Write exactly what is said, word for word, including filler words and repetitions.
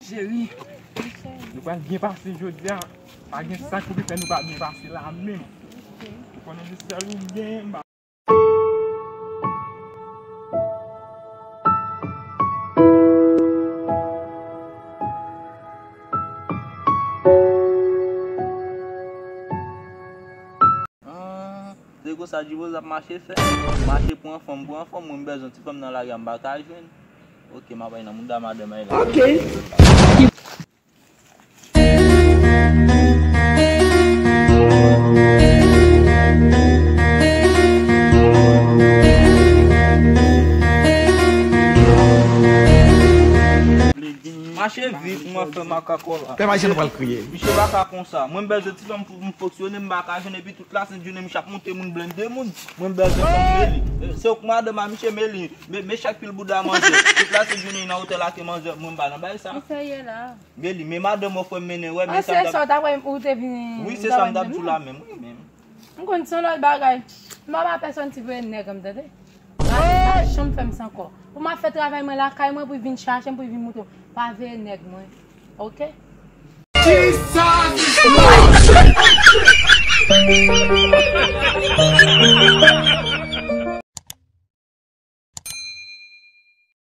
Cheri, nou pral byen pase jodi a. Pa gen sa ki pou fè nou pa byen pase la menm. Ou konnen se sèl ou m genyen, m pa Ah, se konsa Djibouz ap mache fè. Mache pran fanm, pran fanm, mwen m bezwen ti fanm nan lari a m pa ka jwenn. Ok, m ap bay nan mouda madanm ay la. Ok. Mache vit, mwen fè makako la. Pè Mache nou pral kriye. Misye pa ka konsa. Mwen m bezwen ti fanm pou m fonksyone, m pa ka jwenn epi tout la sent jounen misye ap monte moun blende moun. Mwen m bezwen fanm Meli. Se ou k madanm a misye Meli. Me, me chak pil bouda manzè. Tout la sent jounen nan otèl ak manzè. Mwen m pa nan bay sa. Ou serye la? Meli, me madanm ou frè m mennen wè, men sa m t ap. Se sa w t ap wè ou te vin. Wi, se sa m t ap di w la menm. Wi, menm. M konn se yon lòt bagay. M pa ba pèsòn ti voye nèg an m tande. Pa, pa janm fè m sa ankò. Pou m ap fè travay mwen lakay mwen, pou l vin chache m, pou l vin moutre m. Pa veye nèg mwen. Ok? Jesus Christ!